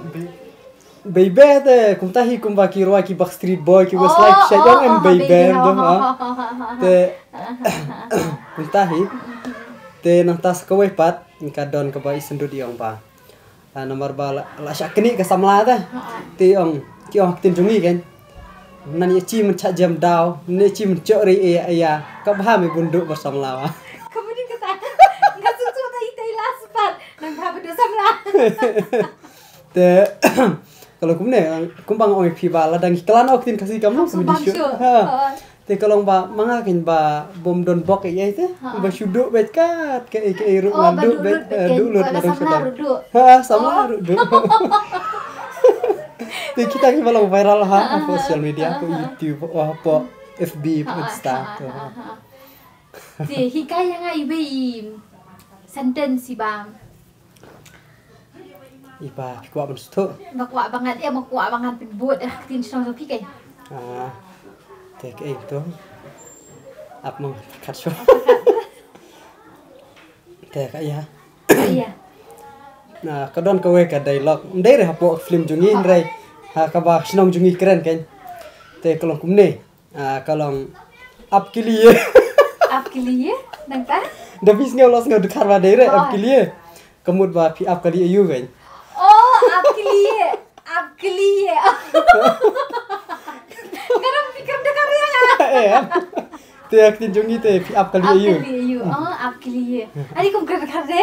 Baby te kumta hi kumba ki rwai ki Backstreet Boy, ki Westlife, sha jong em baby em dong, ha. Te kumta hi. Te nangta sa kawei pat ka don kaba i syndut i ong ba, ah, namar ba la, la shah knieh ka samla te. Te ong, ki ong ha ktien jong ngi kan. Ngan ïa chi mynchah jem daw, ngan ïa chi mynchah ri ïa ïa. Ka bha me bun duh ba samla ba. Ka bun ka ta. Nga suk suk ta i te last part. Nang bha ba duh samla. Te ka long kumne, kumba nga ong ïa phi ba la dang i klan ong ktien Khasi kam long kumne shu. Te ka long ba ma nga kin ba bym don bok ei ei te. Ba shu duh beit kat kaei kaei ruh nga duh beit, duh lut nga dang shu duh. Ha, samla ruh duh. Te kita kiba long viral ha, ha social media, ha YouTube, ha F B, ha Insta. Te hikai ïa nga iwei i sentence iba. Iba phi kwah ban sngewthuh. Ba kwah ba ngan, eh, ba kwah ba ngan pynbud, eh, ktien shnong jong phi keiñ. Ah, te kaei to. Ap mang khat shuh. Te ka ïa. Ïa. Na ka don kawei ka dialogue. Ym dei re hapoh film jong ngi hynrei ha kaba shnong jong ngi kren keiñ. Te ka long kumne. Ah, ka long ap ke liye. Ap ke liye? Nangta? Da phi sngew lo sngew dkhar ba dei re ap ke liye. Ka mut ba phi ap kali aïu keiñ. Oh, ap ke liye. Ap ke liye. Nga dang fikir dkhar ïa nga. Eh. Te ktien jong ngi te phi ap kali aïu. Ap ke liye aïu. Oh, ap ke liye. Ani kum kren dkhar de.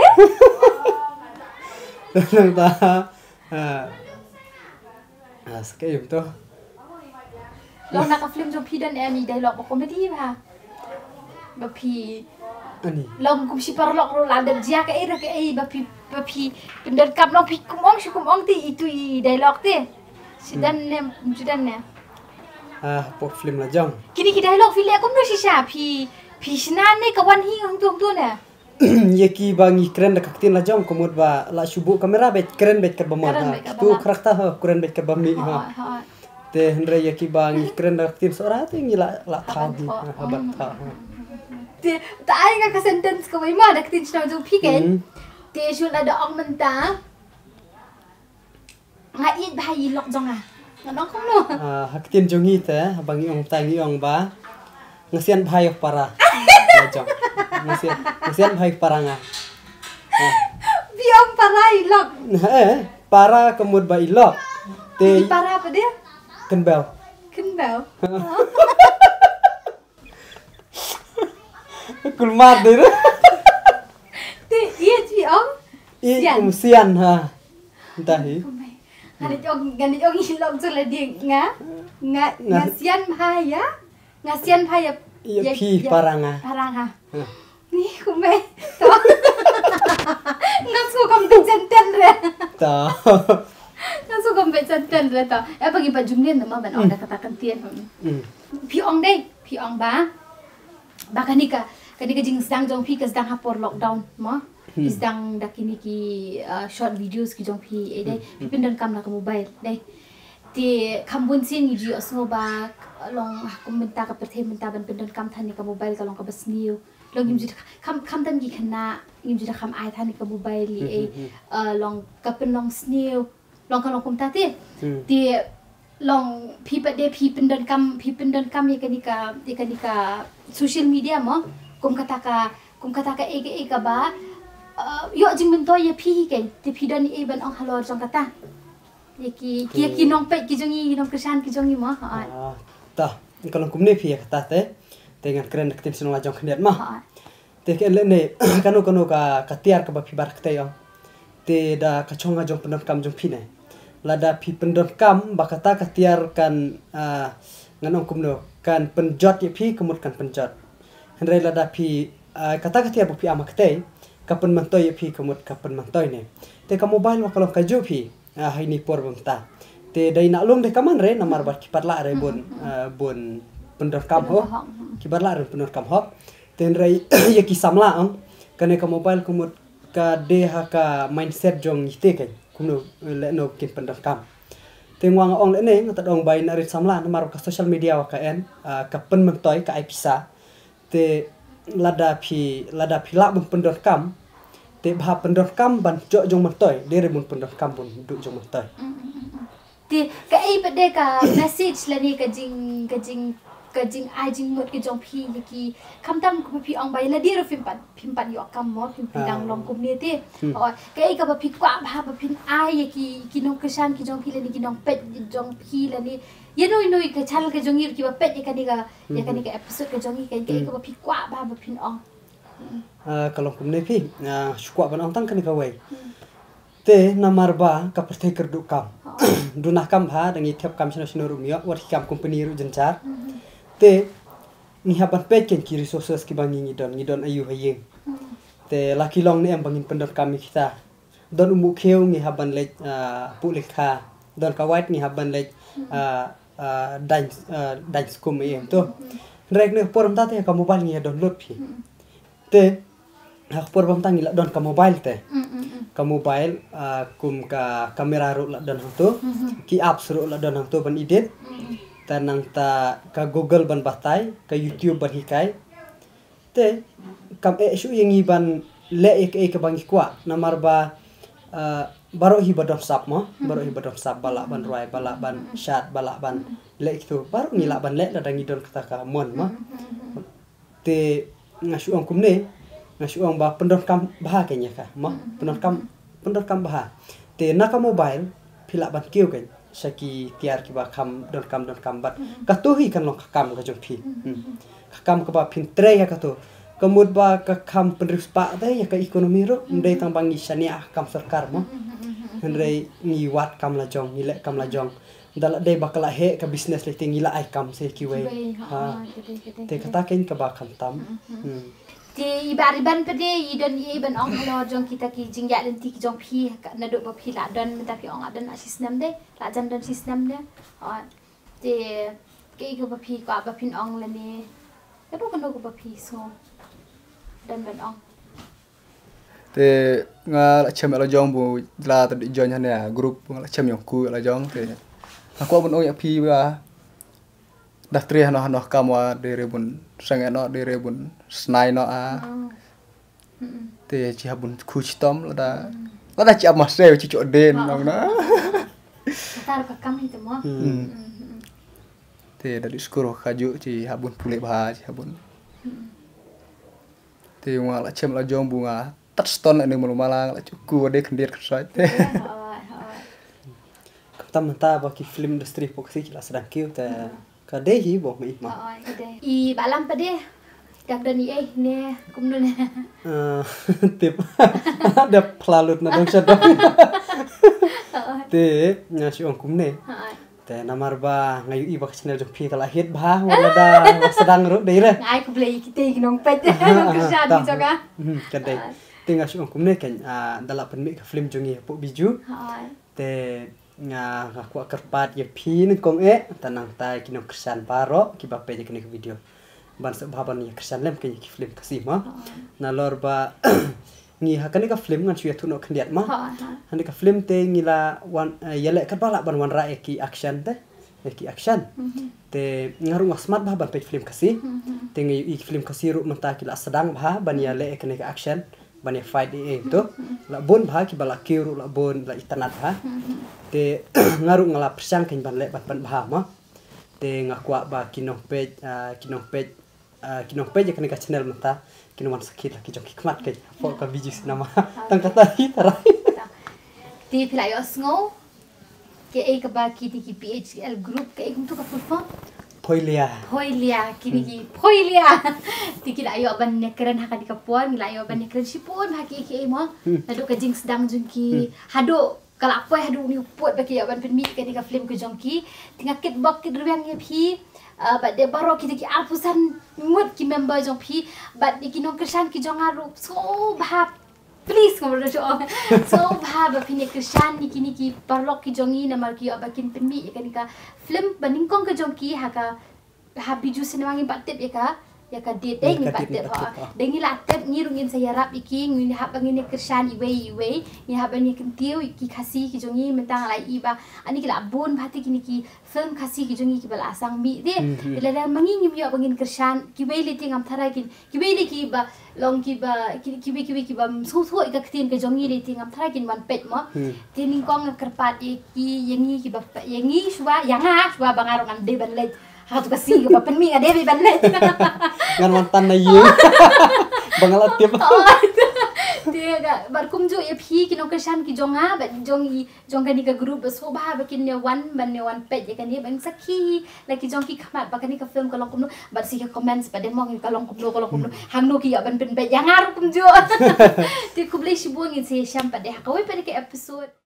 Nangta. Ah. Ah, sa kaei to. Long na ka film jong phi don em i dialogue ba comedy ba. Ba phi. Ani. Long kum shi paralok ruh la dep jia kaei re kaei ba phi, ba phi pyndonkam long phi kum ong shi kum ong te itu i dialogue te. Shi don ne, shi don ne. Ah, hapoh film la jong. Kine ki dialogue phi leh kumno shisha phi, phi shna ne ka wan hi hangtu hangtu ne. Ïa kiba ngi kren da ka ktien la jong ka mut ba la shu buh kamera beit kren beit katba mon. Kren beit katba tu mon. Krakta ha kren beit katba mih ha. Hooid, hooid. Te hynrei ïa kiba ngi kren da ka ktien Sohra te ngi la, la thaw hi. Haba thaw. Haba thaw ha. Te ta ai nga ka sentence kawei ma da ka ktien shnong jong phi keiñ. Hmm. Te shu la da ong mynta. Nga ïeit bha ïa i lok jong nga. Nga ong kumno? Ah, ha ktien jong ngi te, haba ngi ong te ngi ong ba nga sian bha ïa u para. La jong. Nga sian, nga sian bha ïa u para nga. Ah. Phi ong para ïa i lok. Eh, para ka mut ba i lok. Te i para pat de? Kynbew. Kynbew. Kulmar dei re. Te ïeit phi ong? Ïeit sian. Um sian ha. Nta hi. Kumne. Nga dei ong, nga dei ong i lok jong lade nga. Nga, nga sian bha ïa. Nga sian bha ïa. Ïa phi para nga. Para nga. Ha. Ni kumne. To. Nga sngewkham beit senten re. To. Nga sngewkham beit senten re to. Eh, ba ngi ba jumlien ma ban ong da kata ka ktien. Hmm. Phi ong dei, phi ong ba. Ba kane ka, kane ka jingsdang jong phi ka sdang ha por lockdown mo. Hmm. Ki sdang da kine ki, uh, short videos ki jong phi, eh, dei. Hmm. Phi pyndonkam na ka mobile, dei. Te kham bun sien ngi ju ïohsngew ba long ha kum mynta ka pyrthei mynta ban pyndonkam than ïa ka mobile ka long kaba sniew. Long ngim ju da kham, kham tam ki khynnah ngim ju da kham ai than ïa ka mobile, eh, uh, long ka pynlong sniew. Long ka long kumta te. Hmm. Te long phi pat de phi pyndonkam, phi pyndonkam ïa kane ka, ïa kane ka social media mo. Kum kata ka, kum kata ka ei ka ei kaba, uh, ïoh jingmyntoi ïa phi hi keiñ. Te phi don ei ban ong halor jong kata. Ïa ki, ki, ïa ki nongpeit ki jong ngi, nongkyrshan ki jong ngi mo. Ha. Ah, ta, ka long kumne phi ïa kata te. Te ngan kren da ka ktien shnong la jong khyndiat mo. Ha. Te ka leh ne, kano kano ka, ka tiar kaba phi bar ktei ong. Te da ka chong ka jong pyndonkam jong phi ne. Lada phi pyndonkam ba kata ka tiar kan, ah, ngan ong kumno, kan pynjot ïa phi ka mut kan pynjot. Hynrei lada phi, ah, kata ka tiar ba phi am ha ktei, ka pynmyntoi ïa phi ka mut ka pynmyntoi ne. Te ka mobile wa ka long ka juh phi. Ah, ha ini por ba mynta. Te dei na lung dei ka man re, namar ba ki pat lah re bun, ah, bun pyndonkam hok. Ki pat lah re pyndonkam hok. Te hynrei ïa ki samla ong. Kane ka mobile ka mut ka dei ha ka mindset jong ngi te keiñ. kumno, eh, lehno kin pyndonkam. Te nga ong lehne, nga ta ong ba ïa na rit samla namar ka social media wa ka en, ah, ka pynmyntoi ka ai pisa. Te lada phi, lada phi lah ban pyndonkam, te bha pyndonkam ban jot jong myntoi, dei re ban pyndonkam ban duh jong myntoi. Te kaei pat de ka message lane ka jing, ka jing, ka jingai jingmut ka jong phi ïa ki, khamtam kaba phi ong ba ïa lade ruh phim pat, phim pat ïoh kam mo, phim pat dang long kumne te. Hooid, kaei kaba phi kwah bha ba phin ai ïa ki, ki nongkyrshan ki jong phi lane ki nongpeit jong phi lane ïa noi noi ka channel ka jong ngi ruh kiba peit ïa kane ka, ïa kane ka episode ka jong ngi, kaei, kaei kaba phi kwah bha ba phin ong? Ah, ka long kumne phi, ah, shu kwah ban ong tang kane kawei. Te namar ba ka pyrthei kyrduh kam. Duna kam bha, dang ïa thep kam shano shano ruh ym ïoh, wat ki kam company ruh jynjar. Te ngi hap ban peit kein ki resources kiba ngi ngi don, ngi don aïu ha ïing. Te la ki long ne em ba ngin pyndonkam ïa kita. Don u muh khiew ngi hap ban leit, ah, puh lyngkha. Don ka wait ngi hap ban leit, ah, ah, daiñ, ah, daiñ skum ïa em to. Hynrei ne por mynta te ka mobile ngi ïa download phi. Te ha ka por ba mynta ngi la don ka mobile te. Ka mobile, ah, kum ka camera ruh la don hangto. Ki apps ruh la don hangto ban edit. Te nangta ka Google ban batai, ka YouTube ban hikai. Te kam eh shuh ïa ngi ban leh ïa kaei kaba ngi kwah namar ba, ah, baroh hi ba don sap mo, baroh hi ba don sap, ba lah ban rwai, ba lah ban shad, ba lah ban leh kito, baroh ngi lah ban leh lada ngi don kata ka mon mo. Te nga shu ong kumne, nga shu ong ba pyndonkam bha kein ïa ka mo, pyndonkam, pyndonkam bha. Te na ka mobile phi lah ban kiew kein sha ki tiar kiba kham donkam donkam bad kato hi kan long ka kam ka jong phi. Ka kam kaba phin trei ïa kato. Ka mut ba ka kham pynriewspah te ïa ka economy ruh, ym dei tang ba ngi shaniah ha ka kam sorkar mo. Hynrei ngi wad kam la jong, ngi leh kam la jong. Da la dei ba ka la heh ka business lei te ngi la ai kam sa ïa kiwei. Kiwei, ha, ha. Te kata kein kaba khamtam. Te i Bah Riban pat de, i don i ban ong halor jong kita ki jingïaid lynti ki jong phi, naduh ba phi la don, mynta phi ong la don la shi snem de, la jan don shi snem de. Te kaei kaba phi kwah ba phin ong lane, lane kano kaba phi sngew don ban ong? Te nga la shem ïa la jong bad la ta dei join hane group, nga la shem ïa u ïa la jong te. Nga kwah ban ong ïa phi ba da trei hano hano kam wa dei re bun seng ïa no, dei re bun snai no a. Te chi ha bun khu chi tom lada, lada chi ap ma se chi cho den nong na. Tar ka kam hi te mo. Te da di skur ka ju chi ha bun pule bha, chi ha bun. Te nga la shem la jong bad nga tat ston la ne mala mala, la chu ku de khyndiat khynsoit. Khamtam mynta ba ki film industry pok si ki la sdang kiew te. Ka dei hi bok ma i ma. Hooid, ka dei. I Bah Lam pat de, dang don i ei ne kumno ne? Ah, tip. Da phla lut na dong sha dong. Hooid. Te nga shu ong kumne. Hooid. Te namar ba nga ïohi ba ka channel jong phi ka la hit bha, wat la da ba sdang ruh dei re. Nga ai khublei ïa kita ki nongpeit, nongkyrshan ki jong nga. Hmm, ka dei. Hooid. Te nga shu ong kumne kein, ah, da la pynmih ka film jong ngi hapoh Bijou. Hooid. Te nga, nga kwah kyrpad ïa phi nyngkong eh, te nangta ki nongkyrshan baroh kiba peit ïa kane ka video. Ban sngewbha ban ïa kyrshan lem kein ïa ki film Khasi mo. Nalor ba ngi ha kane ka film ngan shu ïathuh noh khyndiat mo. Ha, ha. Ha kane ka film te ngi la wan, eh, ïaleh katba lah ban wanrah ïa ki action te. Ïa ki action. Te nga ruh nga smat bha ban peit film Khasi. Te nga ïohi ki film Khasi ruh mynta ki la sdang bha ban ïaleh ïa kane ka action. Ban ïa fight ei ei to. La bun bha kiba la kiew ruh la bun, la itynnad bha. Te nga ruh nga la pyrshang kein ban leh ban pynbha mo. Te nga kwah ba ki nongpeit, ah, ki nongpeit, ah, ki nongpeit ïa kane ka channel mynta kin wan sakhi la ki jong ki khmat kein hapoh ka Bijou Cinema. Tang kata hi tharai. Te phi la ïohsngew kaei kaba kiti ki P H L group, kaei kumtu ka full form? Phoilia. Phoilia, kini ki Phoilia. Te ki la ïoh ban ïakren ha kane ka por, ngi la ïoh ban ïakren shibun ha kiei kiei mo. Naduh ka jingsdang jong ki haduh ka la poi haduh une u pud ba ki ïoh ban pynmih kane ka film ka jong ki. Te nga kitbok kitrwiang ïa phi, ah, bad de baroh kita ki arphew san ngut ki member jong phi, bad de ki nongkyrshan ki jong nga ruh, sngewbha. Please, ngam ruh shu ong. Sngewbha ba phin ïa kyrshan ïa kini ki paralok ki jong ngi namar ki ïoh ba kin pynmih ïa kane ka film ba nyngkong ka jong ki ha ka, ha Bijou Cinema, ngim pat tip ïa ka. Ïa ka date dei ngi pat tip ha. Dei ngi la tip ngi ruh ngin sa ïarap ïa ki, ngi hap ba ngin ïa kyrshan iwei iwei, ngi hap ba ngin kyntiew ïa ki Khasi ki jong ngi. Mynta nga la ïohi ba ani ki la bun bha te kine ki film Khasi ki jong ngi kiba la sdang mih te. Te lada ma ngi ngim ïoh ba ngin kyrshan, kiwei lei te ngam tharai kin, kiwei lei kiba long kiba ki- kiwei kiwei kiba sngewthuh ïa ka ktien ka jong ngi lei te ngam tharai kin wan peit mo. Te nyngkong nga kyrpad ïa ki, ïa ngi kiba, ïa ngi shuwa, ïa nga shuwa ba nga ruh ngan dei ban leit ha katu ka sngi kaba pynmih nga dei ban leit. Ngan wan tan na ïing ba nga la tip. Te ka bad kumjuh ïa phi ki nongkyrshan ki jong nga bad jong i, jong kane ka group ba sngewbha ba kin ïa wan ban ïa wan peit ïa kane ban sakhi la ki jong ki khmat ba kane ka film ka long kumno, bad sa ïa comments ba dei mo ka long kumno, ka long kumno, hangno ki ïa ban pynbeit ïa nga ruh kumjuh. Te khublei shibun, ngin sa ïashem pat de ha kawei pat de ka episode.